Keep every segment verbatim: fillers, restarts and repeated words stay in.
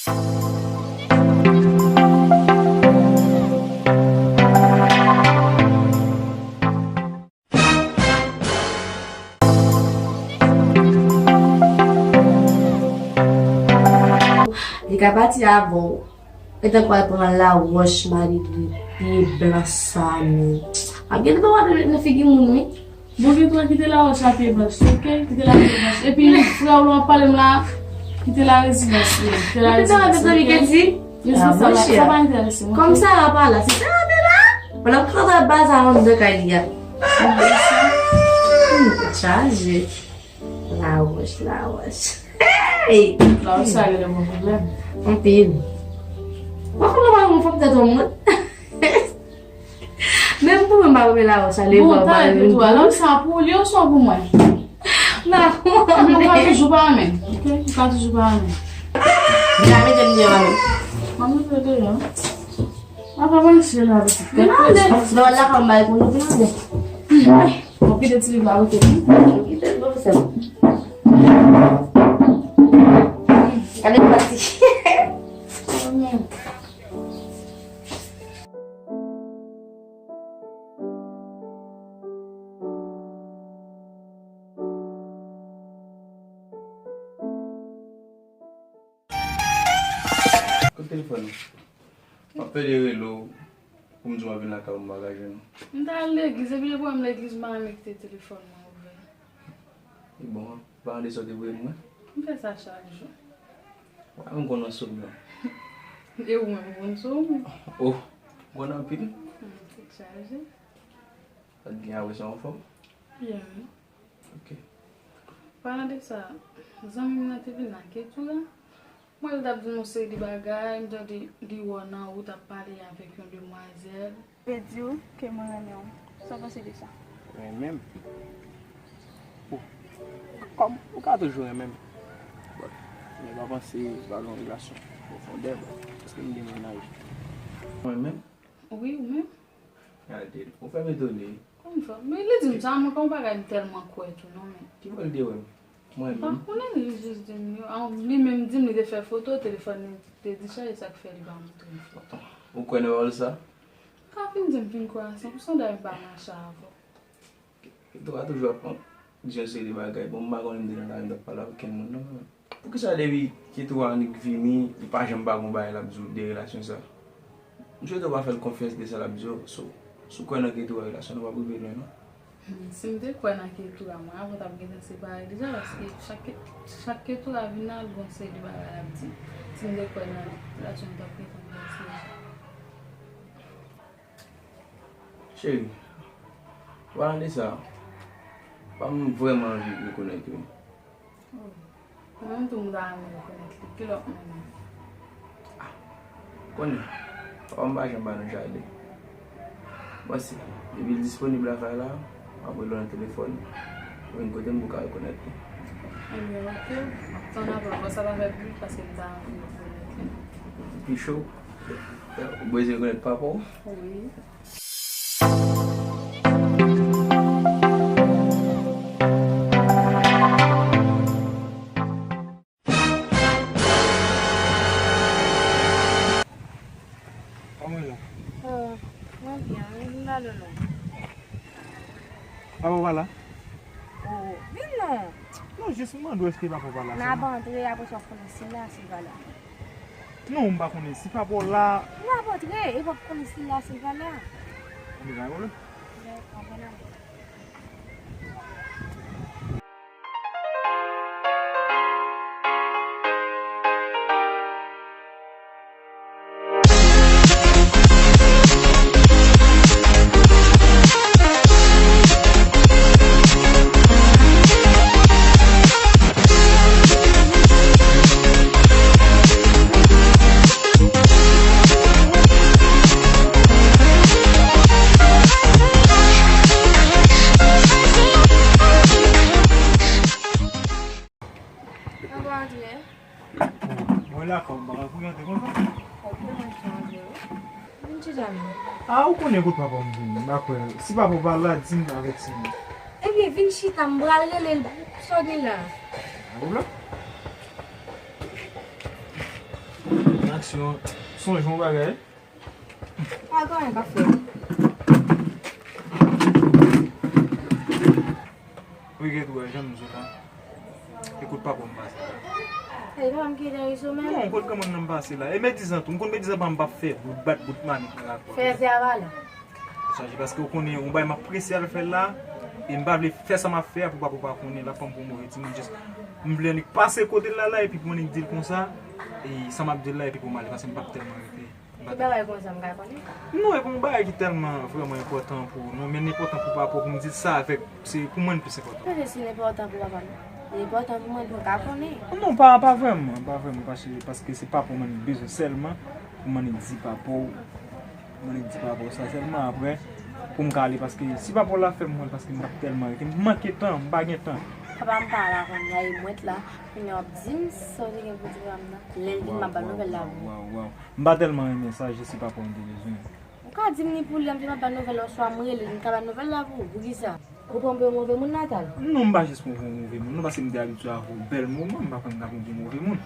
Li ka pati avan w. E tankou al pran lawòch mari li pye blan sa menm. M ap gen dwa met nan figi moun wi. Bon, gen dwa kite lawòch la pye blanch, oke? Kite la pye blanch. Epi frè w la w ap pale m la, kite la rezidans li. Kite la rezidans li, oke? Sa pa enterese mwen. Kòm Sara pa la, se Sara te la. Pandan m t ap baza anndan kay li a. Hmm, tèt chaje. Lawòch, lawòch. Hey! Lawòch sa genlè bon pwoblèm. Anpil. Mwen konn nou pa yon fanm tèt yon moun. Menm pou mwen, m pa renmen lawòch sa, lè bon, pa renmen tou. Lawòch sa pou li oswa pou mwen? M pa konnen. Ou ka toujou pa renmen. Oke? Ou ka toujou pa renmen. Mwen pa mete m deyò, mwen. Mwen mete w deyò. Mwen pa mache la, pitit. Mwen pa mete. Lè w al lakay m, bay pou nou, mwen pa mete. Bon, kite ti liv la kote li. Kite l, pwofesè. Gade pati. Kote telefòn ou? M ap pede rele w pou m di w m ap vin lakay ou, m pa ka jwenn ou. M t al legliz, epi depi w wè m legliz, m pa renmen kite telefòn mwen ouvè. E bon, ou pa tande sa w te voye m, non? M fè sa chak jou. Ou pa konn konn sou m, non. E ou menm, ou konn sou m? Oh, ou konn anpil. Hmm, tèt chaje. Sa t gen apre sa, w anfòm? Byen, wi. Ok. Palan de sa, zanmi m nan te vin nan Ketura. Mwen, li t ap di m yon seri de bagay, m tande li wè w nan wout ap pale avèk yon demwazèl. Vle di w ke mwen renmen w. Sa w panse de sa? Renmen m? Oh. Kòm, ou ka toujou renmen m. But, men pa panse pral yon relasyon pwofondè, but, paske m gen mennaj. Mwen menm? Wi, ou menm? Gade l. Ou fè m etone. Kòman fè? Men li di m sa, mwen pa yon bagay m tèlman kwè tou non, men. Ki bò l te wè m? Mwen menm? M pa konnen, li jis di m yo. A, li menm di m li te fè foto, telefòn li te dichaje, sa k fè li pa montre m foto. Ou kwè nan pawòl sa? Ou ka fin di m fin kwè a san pou san, dayè m pa mache avè w. Ketura toujou ap di yon seri de bagay. Bon, m pa konnen m te nan lari, m t ap pale avèk kenn moun non, men. Poukisa depi Ketura annik vini, li pa janm pa gon bagay l ap di w de relasyon sa? M swete w pa fè l konfyans de sa l ap di w. So, si w kwè nan Ketura, relasyon nou p ap rive lwen non. Hmm, si m te kwè nan Ketura, mwen avè w t ap gentan separe deja, paske chak, chak Ketura vin la, l gon seri de bagay l ap di. Si m te kwè nan li, relasyon nou t ap gentan kòmanse deja. Cheri, palan de sa, pa m vrèman anvi rekonèt wi. Oh, mwen menm tou m ta renmen rekonèt li. Kilè w ap mennen m? Ah, konnen, papa m pa janm ba nou chale. Bon, si, depi l disponib lakay la, m ap rele w nan telefòn. Ou vin kote m pou w ka rekonèt li. Ebyen, ok, m ap tann apèl ou. Bon, sa pa fè pli vit paske m ta anvi rekonèt li. Pi cho. Ou bezwen rekonèt papa w? Wi. Kòman w ye? Oh, mwen byen, wi, m pa lolo. Papa w pa la? Oh, vin non. Non, jis m mande w èske papa w pa la sèlman. N ap antre, apre sa w ap konnen si l la, si l pa la. Non, m pa konnen si papa w la. N ap antre, e w ap konnen si l la, si l pa la. Anben, pa gen pwoblèm. Dèyè, anben, anben. Papa André. Mwen la, kòm m pa ka kouri antre konsa. Kòm mwen ki antre, wi. Vin chita menm. A, ou konnen kot papa m vini. M pa kwè. Si papa w pa la, di m, avèti m. Ebyen, vin chita, m pral rele l. Sa w gen la? Pa pwoblèm. Sonje yon bagay. Pa gen anyen k ap fèt. Wi, gen tou, jan m di w la. Ekout, papa m pase la. E pa m ki te ri sou men. Non, kot granmoun nan m pase la. E medizan tou, m konn medizan pa m p ap fè bout bat bout mannik nan lakòl. Fè fè a pa la. Sonje, paske w konnen, yon bagay m apresye al fè l la, e m pa vle fè sa m ap fè a pou papa w pa konnen, l ap pran m pou yon move timoun, just, m vle annik pase kote l la la, epi pou m annik di l konsa, e sa m ap di l la, epi pou m ale, paske m p ap tèlman rete. M pa Ki bagay konsa m ka konnen? Non, e pa yon bagay ki tèlman vrèman enpòtan pou ou, non, men l enpòtan pou papa w, pou m di l sa avèk, se pou mwen l plis enpòtan. Mwen, si l enpòtan pou papa m, li enpòtan pou mwen, pou m ka konnen. Non, pa, pa vrèman, pa vrèman, paske, paske se papa w mwen bezwen sèlman, pou m annik di papa w, Mwen di pa pou sa sèlman apre pou m ka ale, paske si pa pou la fè m wè l, paske m p ap tèlman rete, m manke tan, m pa gen tan. Papa m pa la kounye a, e mwen t la. Kounye a w ap di m sa w te gen pou di papa m nan. Lè l vin, m ap ba l nouvèl la pou ou. Waw, waw. M pa tèlman renmen sa, jis si pa pou m te bezwen. Ou ka di m ni pou li, m te m ap ba l nouvèl la, oswa m rele l, m ka ba l nouvèl la pou ou. Poukisa? Ou pran m pou yon move moun, Natal? Non, m pa jis pran w pou yon move moun, non, paske m te abitye avè w bèl moman, m pa kwè m ka pran w pou yon move moun.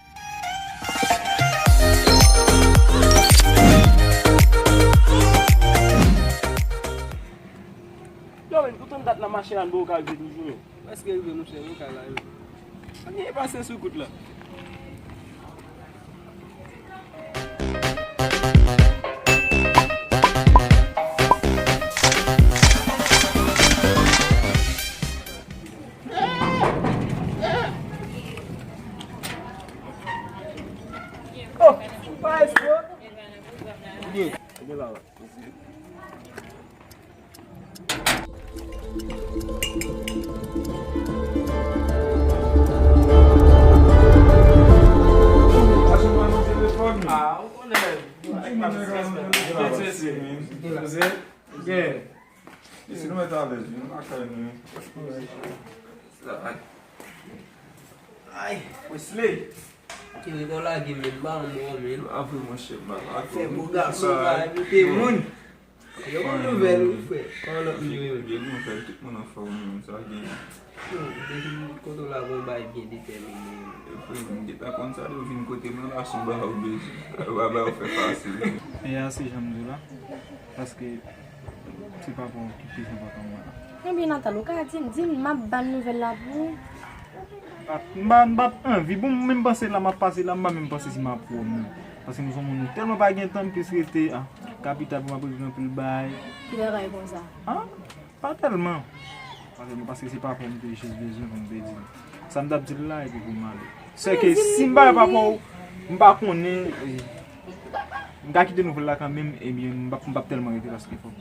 Yo, men, poutan dat nan mache a, nou ka rive toujou, men. Prèske rive, monchè, nou ka la, yo. Ann gen pasyans sou kout la. Oh, ou pa espre? Byen, byen la, la. Ah, ou konnen. Gen. Isi nou mèt alèz, wi, nou lakay nou, wi. Ay, Wesley. Kere bò lage men, ba yon bon men. Pa vre, monchè, m pa lage. Fè bon gason, pa envite moun. Yo bon nouvèl, wi, frè. Kòman lòt moun yo ye? Byen nouvèl, tout moun anfòm, wi, sa gen. Hmm, depi kote w la, bon, bay byen detèmine. E frè, m gentan konn sa, yo vin kote mwen la, se yon bagay ou bezwen. Yo pa bay ou fè fasil. E a se jan m di w la, paske se pa pou okipe, se pa pou mwen. Ebyen, Natal, ou ka di m, di m, m ap ba l nouvèl la pou ou. M pa, m pa anvi. Bon, m menm panse la, m ap pase la, m pa menm panse si m ap wè w, non. Paske m se yon moun, m tèlman pa gen tan, m plis rete, ah, kapital pou m ap regle anpil bagay. Ki bagay konsa? Ah, pa tèlman. Pa tèlman, paske se papa w m te jis bezwen pou m te di l. Sa m t ap di l la, epi pou m ale. Sèke si m pa wè papa w, m pa konnen, eh, m ka kite nouvèl la kanmenm, ebyen, m p ap, m p ap tèlman rete paske fòk.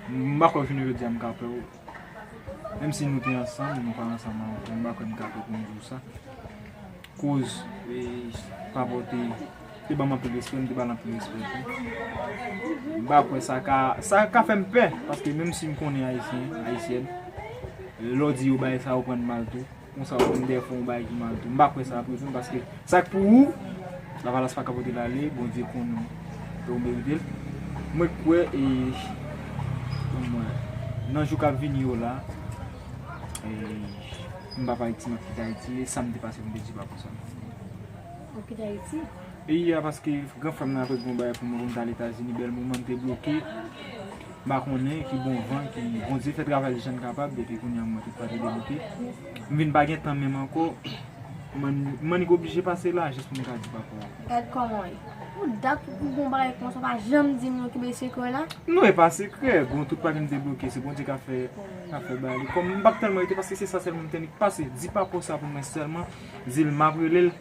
M pa kwè jounen jodi a m ka pè w. Menm si nou te ansanm, nou pa ansanm ankò, m pa kwè m ka pè w pou m di w sa. Koz, e, papa w te, te ban m anpil respè, m te ba l anpil respè tou. M pa kwè sa ka, sa ka fè m pè, paske menm si m konnen Ayisyen, Ayisyèn, lè w di yo bagay sa yo pran mal tou. Konsa, ou konn dèfwa yon bagay ki mal tou. M pa kwè sa ap rezoud paske sa k pou ou, Lavalas pa ka pote l ale, Bondye konnen ke ou merite l. Mwen kwè, e, mwen, nan jou k ap vini yo la, e, m p ap Ayiti, m ap kite Ayiti, e sa m te pase pou m te di pa pou sa. Ou kite Ayiti? Peyi a, paske gran frè m nan ap regle yon bagay pou mwen pou m t al Etazini, bèl moman m te bloke. M pa konnen ki bon van, ki Bondye fè travay li jan l kapab, epi kounye a mwen tout bagay debloke. M vin pa gen tan menm ankò. M annik oblije pase la, jis pou m ka di papa w. Gad kòman w ye. Ou dat pou gon bagay konsa, pa janm di m non, kenbe sekrè la. Non, e pa sekrè. Bon, tout bagay m te bloke, se Bondye k ap fè, k ap fè bagay li. Kòm m p ap tèlman rete, paske se sa sèlman m te annik pase. Di papa w sa pou mwen sèlman. Di l m ap rele l.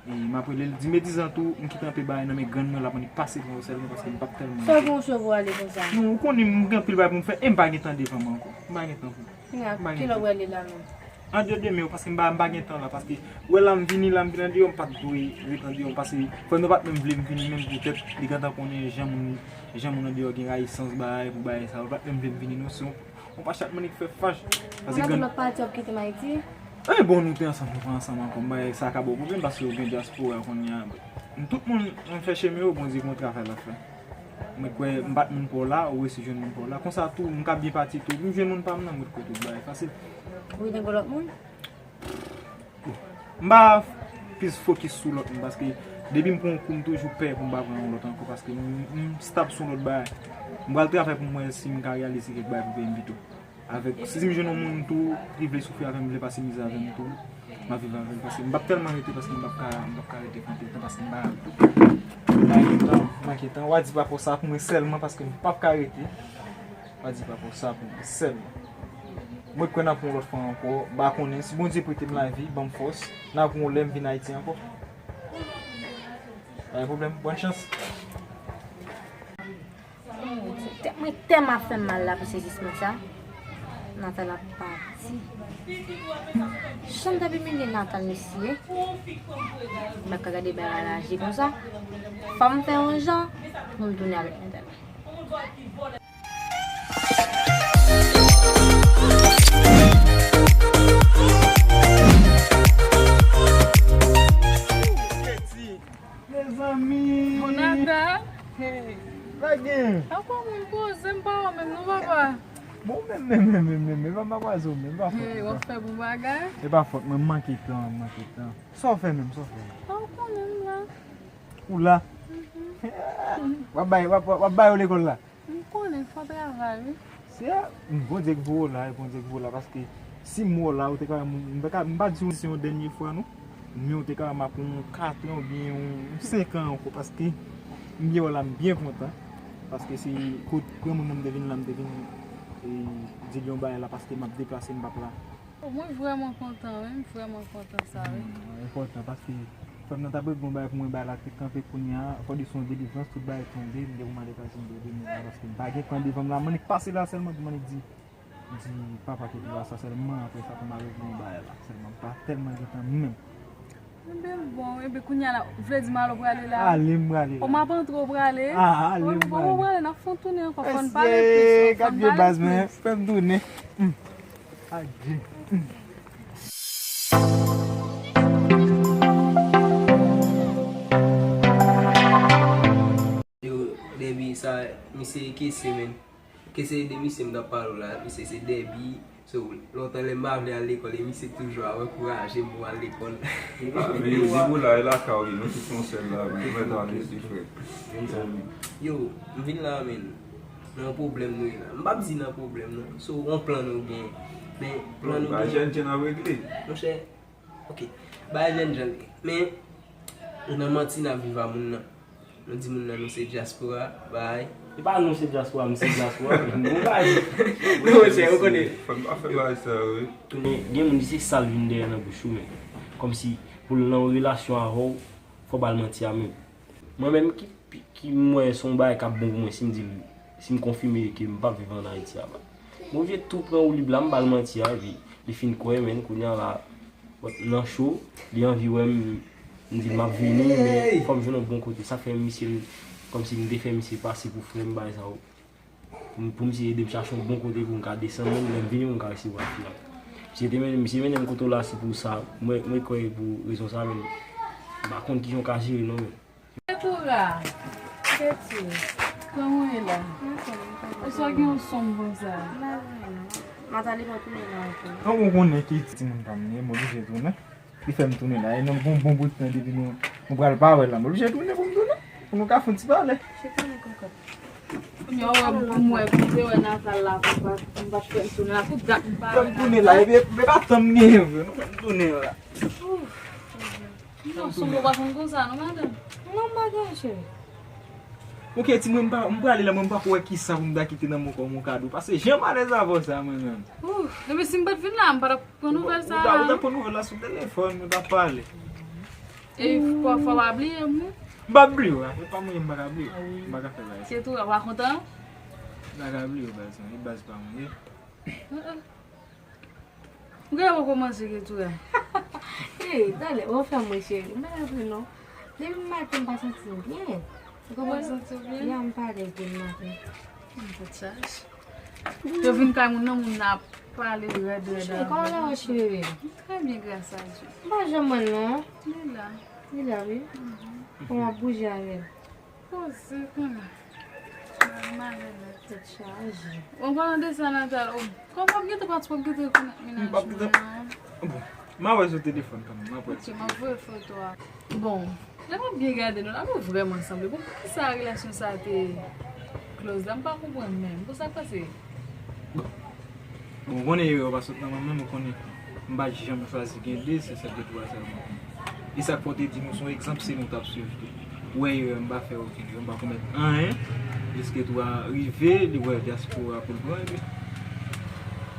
E m ap rele l, di medizan tou, m kite anpe bagay nan men grann mwen, l ap annik pase pou mwen sèlman, paske m p ap tèlman. Sa w gen w sove w ale konsa? Non, ou konnen m gen anpil bagay pou m fè, e m pa gen tan devan m ankò. M pa gen tan pou. Kounye a, kilè w prale la menm? Andeyò demen, paske m pa, m pa gen tan la, paske wè la m vini, la m vin andeyò, m pa t dwe ret andeyò, paske frè m nan pa t menm vle m vini, menm poutèt li gentan konnen jan moun, jan moun andeyò gen rayisans bagay pou bagay sa yo, li pa t menm vle m vini non, se yon Yon pa chat mwen ki fè fach. Paske gen lòt pati w ap kite m Ayiti? E bon, nou te ansanm, nou pa ansanm ankò. M bagay sa ka ba w pwoblèm paske ou gen dyaspora kounye a. Tout moun, m chèche men yo, Bondye gen yon travay l ap fè. Mwen kwè m bat moun pa w la, ou resi jwenn moun pa w la. Konsa tou, m ka byen pati tou, m jwenn moun pa m nan, mwen kwè tout bagay fasil. Ou rete gen lòt moun? M pa plis fokis sou lòt moun, paske depi m pran yon kou, m toujou pè pou m pa pran yon lòt ankò, paske m, m stab sou lòt bagay. M pral travay pou m wè si m ka reyalize kèk bagay pou peyi m pito. Avèk, si m jwenn yon moun tou ki vle soufri avè m, vle pase mizè avè m tou, m ap viv avè l, paske m p ap tèlman rete, paske m p ap ka, m p ap ka rete pran tout tan, paske m pa, m pa gen tan, m manke tan. W a di pa pou sa pou mwen sèlman, paske m p ap ka rete. W a di pa pou sa pou mwen sèlman. Mwen kwè n ap yon lòt fwa ankò, m pa konnen. Si Bondye prete m lavi, ban m fòs, n ap yon lè m vin Ayiti ankò. Pa gen pwoblèm, bòn chans. Tèt mwen tèlman ap fè m mal la pou sezisman sa. Natal ap pati. Jan m t ap imilye Natal, mesye. M pa ka gade bagay la aji konsa. Fò m fè yon jan pou m tounen avèk Natal. Mezanmi! Bon Natal! Hey, pa gen! Ankò moun poze m pa wè menm non papa. Bon, menm, menm, menm, menm, menm, e pa m pa kwaze w menm, e pa fòt mwen. Hey, w ap fè bon bagay. E pa fòt mwen, m manke tan, m manke tan. Sa w fè menm, sa w fè? Pa w konnen m la. Ou la? Mhm. W ap bay, w ap, w ap bay yo lekòl la? M konnen fò travay, wi. Se a, Bondye k voye w la, e Bondye k voye w la, paske si m wè w la, ou te ka, m pa ka, m pa di w se yon dènye fwa, non. Men ou te ka wè m ap yon kat an oubyen yon senk an ankò, paske m byen wè w la, m byen kontan. Paske se kote premye moun nan m te vin la, m te vin, e, di l yon bagay la, paske m ap deplase, m p ap la. Oh, mwen vrèman kontan, wi, m vrèman kontan sa, wi. Hmm, enpòtan, paske frè m nan t ap regle yon bagay pou mwen, bagay la te kanpe kounye a, fò di se yon delivrans, tout bagay tonbe, m gen pou m ale pase m delivrans la, paske m pa gen tan devan m la, m annik pase la sèlman pou m annik di, di papa ki tou la sa sèlman, apre sa pou m al regle yon bagay la, sèlman m pa tèlman gen tan menm. Ebyen bon, ebyen kounye a la, vle di m ale w prale la? Ale m prale la. O, m ap antre w prale? Ah, ale m prale. Bon, bon, prale, n ap fè yon tounen ankò, fò n pale plis, fò n pale plis. Gad vye baz mwen, fè m tounen. Hmm. Adje. Yo, Dèbi, sa, misye Kese, men. Kese de misye m t ap pale w la, misye se Dèbi. So, lontan lè m pa vle al lekòl, e misye toujou ap ankouraje m pou m al lekòl. Ah, men yo, depi w la, e lakay ou ye, nou tout yon sèl la, men nou mèt ale, se frè. Yo, m vin la, men. Nan pwoblèm nou ye la. M p ap di nan pwoblèm, non. So, yon plan nou gen. Men, plan nou gen. Jèn, jèn ap regle. Monchè, ok. Bagay jènjan li ye. Men, nan manti n ap viv a moun nan. Nou di moun nan nou se dyaspora, bay. E pa nou se dyaspora, m se dyaspora, men bon bagay. Non, monchè, ou konnen. Fò n pa fè bagay sa yo, wi. Men, gen moun di se sa l vin dèyè nan bouch ou, men. Kòmsi, pou l nan yon relasyon avè w, fò w ba l manti a, men. Mwen menm ki, ki m wè se yon bagay k ap bon pou mwen si m di l, si m konfime ke m p ap viv ann Ayiti a, ba. Bon, vye tou pran woulib la, m ba l manti a, epi li fin kwè, men kounye a la, nan cho, li anvi wè m, m di l m ap vini, men fò m jwenn yon bon kote. Sa fè misye, kòmsi m te fè misye pase pou frè m, bagay sa yo. Pou m, pou misye ede m chache yon bon kote pou m ka desann, men lè m vini, pou m ka resevwa fi a. Misye te mennen, misye mennen m kote w la, se pou sa, mwen, mwen kwè pou rezon sa, men m pa konn kijan w ka jere, non, men. Ketura! Keti! Kòman w ye la? Mwen fè, mwen fè. Ou sa gen yon sonm konsa? M pa vle non. Nathalie pa tounen la ankò. Kòman w konnen ki timoun pa m li ye, m oblije tounen. Li fè m tounen la. E nan bon, bon bout tan depi nou, nou pral pa wè la. M oblije tounen pou m tounen. Pou nou ka fè yon ti pale. Chita nan kokot. Kounye a w wè m, pou m wè, pou m te wè Natal la, pou m pa, pou m pa t fè m tounen la. Tout dat m pa wè Natal. Fè m tounen la. Epi, epi pa tan m genyen vre. Nou fè m tounen la. Ouf. Non, sonm ou pa konn konsa, non, madanm? Non, m pa gen, cheri. Ok, ti mwen, m pa, m prale la, mwen, m pako wè kisa pou m ta kite nan men w kòm yon kado. Pase jan m alèz avè w sa, mwen menm. Ouf, depi si m pa t vin la, m pa t ap pran nouvèl sa a, non. Ou ta, ou ta pran nouvèl la sou telefòn, nou t ap pale. E fò, fò w pa bliye m, non? M p ap bliye w, afè pa mwen, m pa ka bliye w. M pa ka fè bagay sa. Se tou, w pa kontan? M pa ka bliye w, baz, e baz pa mwen ye. Ou genlè poko manje gen tou la. Ey, talè, ou fè mwen cheri. M pa nan pri non. Depi maten m pa santi m byen. Ou konprann? Ou santi w byen? Ya, m pa alèz depi maten. M tèt chaje. Yo vin kay moun nan, moun nan ap pale rèd rèd avè m. Cheri, kòman la wè cheri? Trè byen, gras a Dye. M pa janm wè l non. Li la. Li la, wi. Kòman w ap bouje avè l? Poze kounye a. Malè nèt. Tèt chaje. Bon, palan de sa, Natal, o, kòman w ap gentan pati, w ap gentan rekonèt mennaj mwen an? Bon. M a wè sou telefòn kanmenm, m ap wè. Ok, m ap voye foto a. Bon, lè m ap byen gade nou la, nou vrèman sanble. Bon, poukisa relasyon sa a te close la? M pa konprann menm. Bon, sa k pase? Bon, ou konnen erè pa sot nan men mwen, ou konnen m pa t janm chwazi gen de, se sèl de twa sèlman. E sa k fè w te di nou se yon egzanp, se nou t ap swiv tou. Ou wè erè, m pa fè okenn erè, m pa komèt anyen. Jiske twa rive, li wè dyaspora pou l pran, epi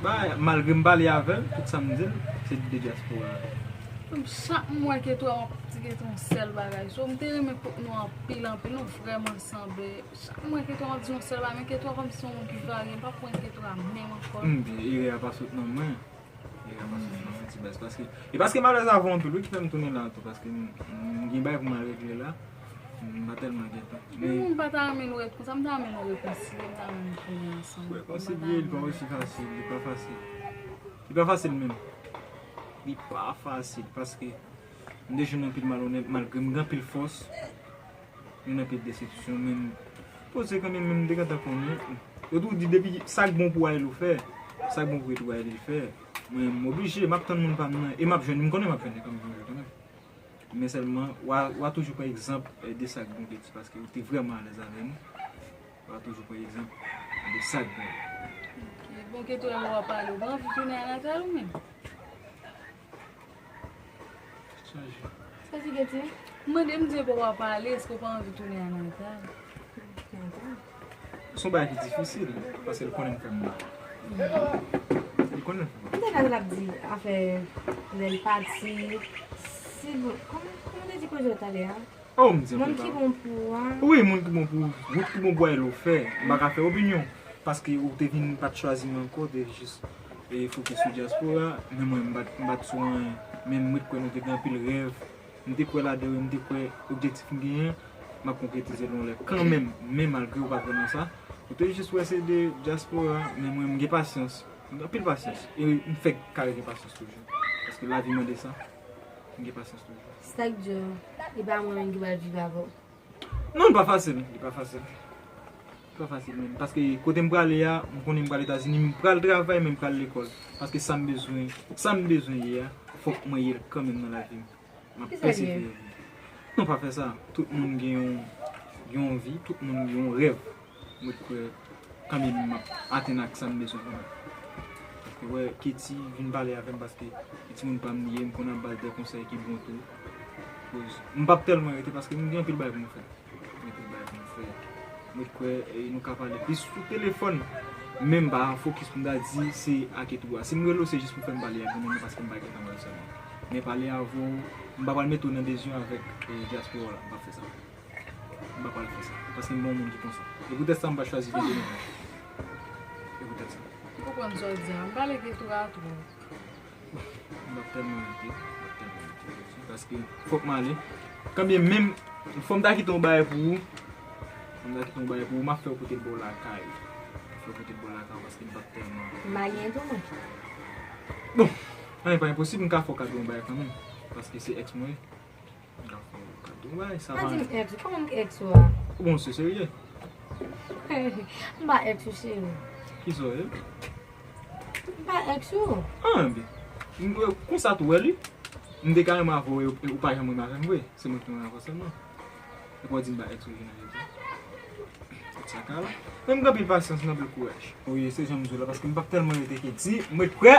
ba, malgre m pale avè l, tout sa m di l, se de dyaspora. Chak m wè ke twa w ap di ke te yon sèl bagay. So, m te renmen koup nou anpil, anpil, nou vrèman sanble. Chak m wè ke twa w ap di yon sèl bagay, men ke twa kòmsi se yon moun ki varye, m pa konprann ke twa menm ankò. M di, erè a pa sot nan mwen. Erè a pa sot nan mwen, ti baz. Paske, e paske malèz avè w anpil, wi, ki fè m tounen la tou. Paske m, m gen bagay pou m al regle la. M pa tèlman gen tan. Men m pa ta renmen nou ret konsa, m ta renmen nou rekonsilye, m ta renmen nou tounen ansanm. Rekonsilye, li pa osi fasil, li pa fasil. Li pa fasil menm. Li pa fasil, paske m te jwenn anpil malonèt, malgre m gen anpil fòs, jwenn anpil desepsyon, men m poze kanmenm, men m te gentan konnen. Yo toujou di depi sa k bon pou Ayel ou fè, sa k bon pou Ayel ou fè. Mwen, m oblije, m ap tann moun pa m nan, e m ap jwenn, m konnen m ap jwenn li kanmenm, yon jou kanmenm. Men sèlman, w a, w a toujou pran egzanp eh, de sa k bon, Ketty, paske ou te vrèman alèz avè nou. W a toujou pran egzanp de sa k bon. Ok, bon, Ketty, lè w ap pale, ou pa anvi tounen a Natal ou menm? Chanje. Sa ki Ketty? M mande m di epi w ap pale, èske w pa anvi tounen a Natal? Se yon bagay ki difisil, paske l konnen m fè m mal. Li konnen m fè m mal. M te gade l ap di afè lè l pati. Si bon, kòman kòman te di koze yo talè a? Oh, m di Moun anpil ki ba. Bon pou ou a? Wi, moun ki bon pou ou. Wout ki bon pou Ayel ou fè. M pa ka fè opinyon. Paske ou te vin pa t chwazi m ankò, ou te jis e, fokis sou dyaspora. Men mwen, m pa t- m pa t sou anyen. Men m ret kwè nou te gen anpil rèv. M te kwè ladan yo, m te kwè objektif m genyen, m ap konkretize l yon lè kanmenm. Men malgre ou pa kwè nan sa, ou te jis wè se de dyaspora, men mwen, m gen pasyans. M gen anpil pasyans. E m fèk kare gen pasyans toujou. Paske lavi mande sa. M gen pasyans toujou. Sa k di w, e pa mwen menm ki pral viv avè w? Non, li pa fasil. Li pa fasil. Li pa fasil menm. Paske kote m prale a, m konnen m pral Etazini, m pral travay, men m pral lekòl. Paske sa m bezwen, sa m bezwen ye a, fòk mwen ye l kanmenm nan lavi m. M ap Kisa l ye? Pèsevere. Non, pa fè sa. Tout moun gen yon, yon vi, tout moun gen yon rèv. Mwen kwè kanmenm m ap atenn ak sa m bezwen kanmenm. Paske wè, Ketty vin pale avè m paske e timoun pa m li ye, m konn ap ba l de konsèy ki bon tou. Koz m p ap tèlman rete paske m gen anpil bagay pou m fè. M gen anpil bagay pou m fè. Mwen kwè e, nou ka pale plis sou telefòn. Men m pa fokis pou m ta di se ak Ketty a. Si m rele w, se jis pou fè m pale ak ou menm paske m pa gen tan wè l sèlman. Men pale avè w, m pa pral mete w nan dezyon avèk e, dyaspora w la. M p ap fè sa. M pa pral fè sa. Paske m pa yon moun ki konsa. E poutèt sa, m pa chwazi vin tounen. E poutèt sa. M konprann sa w di a. M pale Ketty a twòp. M ap tèlman rete. M ap tèlman rete. Paske fòk m ale. Kanbyen menm, fò m ta kite yon bagay pou ou. Fò m ta kite yon bagay pou ou. M ap fè w pote l ba w lakay. M ap fè w pote l ba w lakay ou paske m p ap tèlman. Malyen tou mwen. Bon, anyen pa enposib, m ka fè w kado yon bagay kanmenm. Paske se èks mwen ye. M ka fè w kado yon bagay, sa Pa pa. Di m èks ou, kòman m èks ou a? Bon, se serye. M pa èks ou, cheri. Kisa w ye? M pa èks ou. Ah, men. M, konsa tou wè li. M te ka renmen avè w, e ou pa janm renmen avè m vre. Se mwen ki renmen avè w sèlman. Epi w di m pa èks ou vin avè m. Tout sa ka la. Men m gen anpil pasyans, m gen anpil kouraj. Wi, se jan m di w la, paske m p ap tèlman rete Ketty. M ret prè.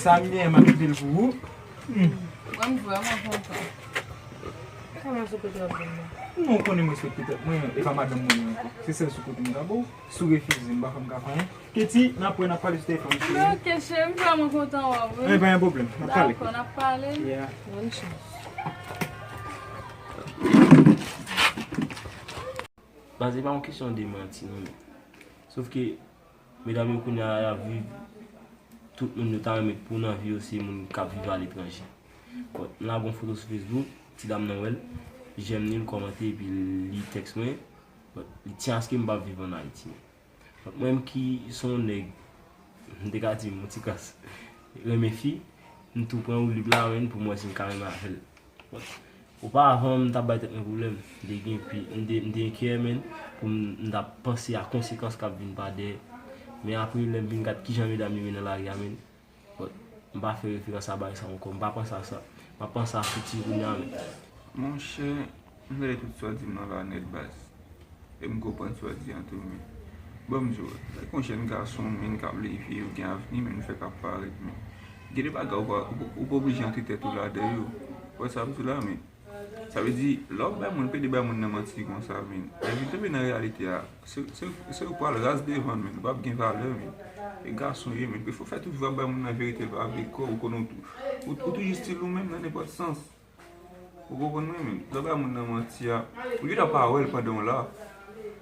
Sa m genyen, m ap kite l pou ou. Mwen, m vrèman kontan. Kòman sou kote w ap vin la? Non, ou konnen m respekte tèt mwen, e pa madanm mwen ankò. Se sèl sou kote m ka ba w. Si w refize m, m pa fè m ka fè anyen. Ketty, n ap wè, n ap pale sou telefòn, cheri. Ok, cheri, m vrèman kontan wè w, wi. Anyen, pa gen pwoblèm. N ap pale. Dakò, n ap pale. Yeah. Bonne chance. Baz, se pa yon kesyon de manti non, men. Sof ke medam yo kounye a y ap viv, tout moun yo ta renmen pou nan vi yo se moun k ap viv aletranje. Bon, m lage yon foto sou Facebook, ti dam nan wè l, jèm li, l kòmante epi l li tèks mwen. Bon, li tyen aske m p ap viv ann Ayiti. Bon, mwen menm ki se yon nèg, m te ka di m yon ti kras renmen fi, m tou pran woulib la menm pou m wè si m ka renmen avè l. Bon, oparavan, m t ap bay tèt mwen pwoblèm. M te gen pi, m te, m te enkyè, menn, pou m, m t ap panse a konsekans k ap vin pa dèyè. Men apre, lè m vin gad kijan medam yo ye nan lari a, menn, bon, M pa fè referans a bagay sa ankò. M pa panse a sa. M pa panse a fiti kounye a menm. Monchè, m tande tout sa w di m nan la nèt baz. E m konprann sa w di an tou, men. Ban m di w, lè w yon jèn gason, men, k ap leve, ou gen avni, men, ou fè k ap parèt, men. Gen de bagay ou pa, ou, ou pa oblije antre tèt ou ladan yo. Ou wè sa m di la, men. Sa vle di, lè w ap bay moun, pede bay moun nan manti konsa, men. Lè vin tonbe nan reyalite a, se, se, se ou pral raz devan l, men. Ou p ap gen valè, men. E gason ye, men. Pifò fè toujou ap bay moun nan verite, l pa vle kwè, ou konnen ou tou. Ou, ou toujou stil ou menm nan nenpòt sans. Ou konprann mwen, men? Lè w bay moun nan manti a, ou gendwa pa wè l pandan w la,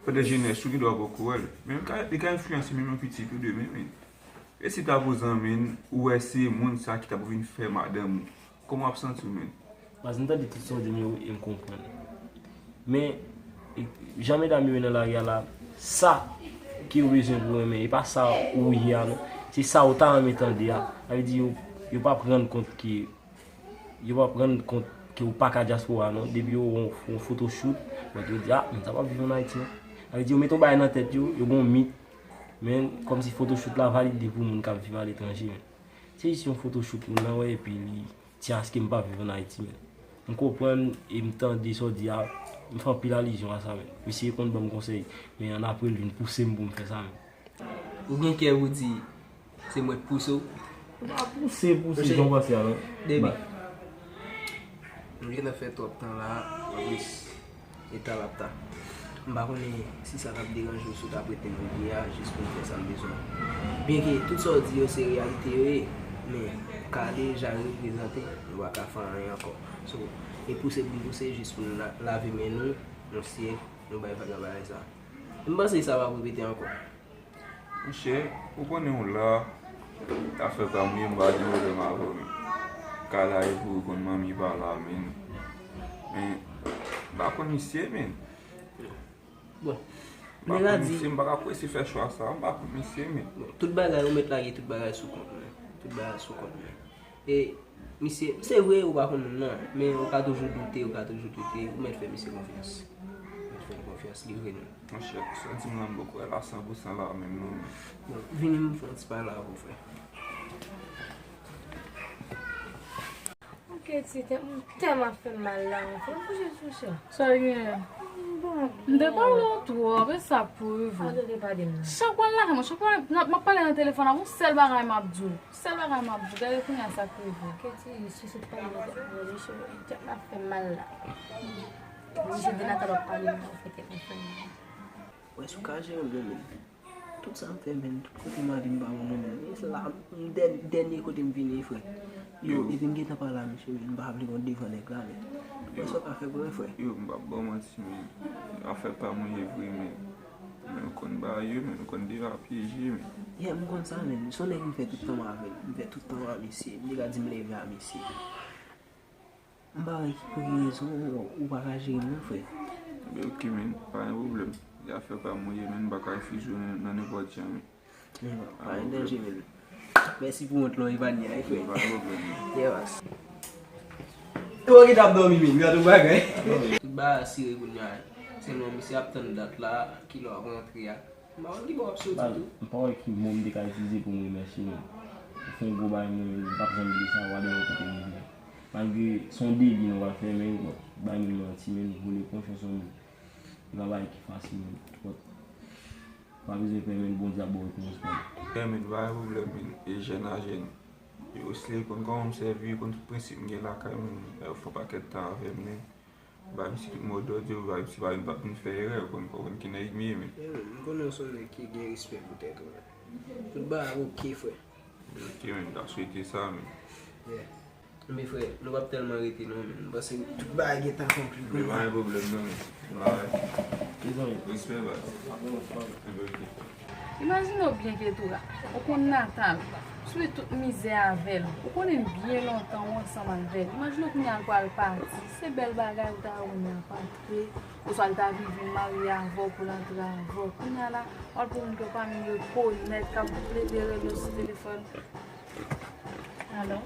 pandan jenès ou gendwa poko wè l. Men li ka, li ka enfliyanse menm yon pitit ou demen, men. E si ta pou zanmi n, ou wè se moun sa ki ta pou vin fè madanm ou, kòman w ap santi w, men? Baz, m tande tout sa w di m yo e m konprann. Men, e, jan medam yo ye nan lari a la, sa ke yo bezwen pou renmen, e pa sa ou ye a, non. Se sa ou ta renmen tande a. Sa vle di yo, yo p ap rann kont ke Yo p ap rann kont ke ou pa ka dyaspora non. Depi yo wè yon, yon photoshoot, bon, yo di, ah, moun sa p ap viv ann Ayiti non. Sa vle di yo met yon bagay nan tèt yo, yo gen yon mit, men kòmsi photoshoot la valide pou moun k ap viv aletranje, men. Se jis yon photoshoot moun nan wè, epi li di, ah, èske m pa viv ann Ayiti, men. M konprann e m tande sa w di a, m fè anpil alizyon a sa, men. Misye konn ban m konsèy, men annapre l vin pouse m pou m fè sa, men. Ou gen kè pou di se mwen k pouse w? Ou pa pouse, pouse, jan w panse a, non. Depi. Nou gentan fè twòp tan la, anplis, e ta l ap ta. M pa konnen si sa t ap deranje w si w t ap rete nan peyi a, jis pou m fè sa m bezwen. Byenke tout sa w di yo se reyalite yo ye, men ou ka deja reprezante, nou pa ka fè anyen ankò. So, e pouse pou m pouse, jis pou nou la-, lave men nou, nou siye, nou bay vag a bagay sa. M panse sa p ap repete ankò. Monchè, ou konnen w la, afè pa m ye, m pa gen pwoblèm avè w, men. Ka la e pou ou konn manmi pa la, men. Men, m pa konn misye, men. Bon, m pa konn misye, m pa ka prese fè chwa sa, m pa konn misye, men. Bon, tout bagay, ou mèt lage tout bagay sou kont mwen. Tout bagay sou kont mwen. E, misye, se vre ou pa konn moun nan, men ou ka toujou doute, ou ka toujou doute, ou mèt fè misye konfyans. Ou mèt fè l konfyans, li vre non. Monchè, sa w di m lan m poko wè l a san pou san la menm non. Bon, vini m fè yon ti pale avè w, frè. Ok, ti tèt mwen tèlman fè m mal la, anfen. Pou Jezi, monchè. Sa l genyen? Bon, m te pale w twòp, e sa k pou rive w? Pale de pale m nan. Chak w al lakay mwen, chak w al, m ap pale nan telefòn, ap yon sèl bagay m ap di w. Sèl bagay m ap di w, gade kounye a sa k rive. Keti, sou sou pale de tèt mwen, misye, tèt la fè m mal la. Misye de Natal ap pale m, ou fè tèt mwen fè m mal. Wè, si w ka jere m non, men. Tout sa m fè, men, tout kote m ale, m pa bon non, men. E se la, m dè-, dènye kote m vini, frè. Yo, epi m gentan pale a misye, men, m pa vle pran devan nèg la, men. Wè sa w ka fè pou mwen, frè. Yo, m p ap ba w manti, men. Afè pa mwen ye vre, men. Men ou konn bagay yo, men ou konn deja pyeje, men. Yeah, m konn sa, men. Se yon nèg m fè tout tan m avè l. M fè tout tan m a misye. M te ka di m leve a misye. M pa wè ki, pou ki rezon ou, ou pa ka jere m non, frè. Ebyen, ok, men. Pa gen pwoblèm. Se afè pa mwen ye, men. M pa ka refize w nan, nan nenpòt jan, men. Men, pa gen danje, men. Mèsi pou wont lan, Evania, wi, frè. Pa gen pwoblèm, men. Yeah, baz. Ou ki t ap dòmi, men. Gade yon bagay. Tout bagay asire kounye a. Sèlman, misye ap tann dat la, kilè w ap rantre a. M pa konn ki bò w ap soti tou. M pa wè ki mo m te ka itilize pou m remèsye nou. Ou fè yon gwo bagay, mwen, m p ap janm bliye sa, w a de yon kote m vini. Malgre se yon deli nou pral fè, men, bon, bay moun manti, men, vole konfyans nan moun. E pa bagay ki fasil, men, twòp. Ou pa bezwen pè, men, Bondye ap ba w rekonpans pa w. Pè, men, pa gen pwoblèm, men, e jèn a jèn. Yo, si yo konn kòman m sèvi, yo konn tout prensip m gen lakay mwen, yo fè yon pakèt tan avè m, men. Ba misye tout modòd yo, ba misye pa vin, pa vin fè erè, ou konn, ou konn ki nèg m ye, men. Yeah, men, m konnen w se yon nèg ki gen respè pou tèt ou, men. Tout bagay oke, frè. Ok, men, m ta swete sa, men. Yeah. Men, frè, nou p ap tèlman rete, non, men. M panse tout bagay gentan konkli. Men pa gen pwoblèm, non, men. Alright. Mezanmi. Respè, baz. Enben, ok. Imajine w byen, Ketura. Ou konn Natal. Ou sibi tout mizè avè l. Ou konnen l byen lontan, ou ansanm avè l. Imajine w kounye a l pral pati. Se bèl bagay ou ta wè kounye a, l pral antre. Oswa l ta vin, vin marye avè w pou l antre avè w. Kounye a la, w al pou moun ke w pa menm rekonèt, k ap plede rele w sou telefòn. Alo?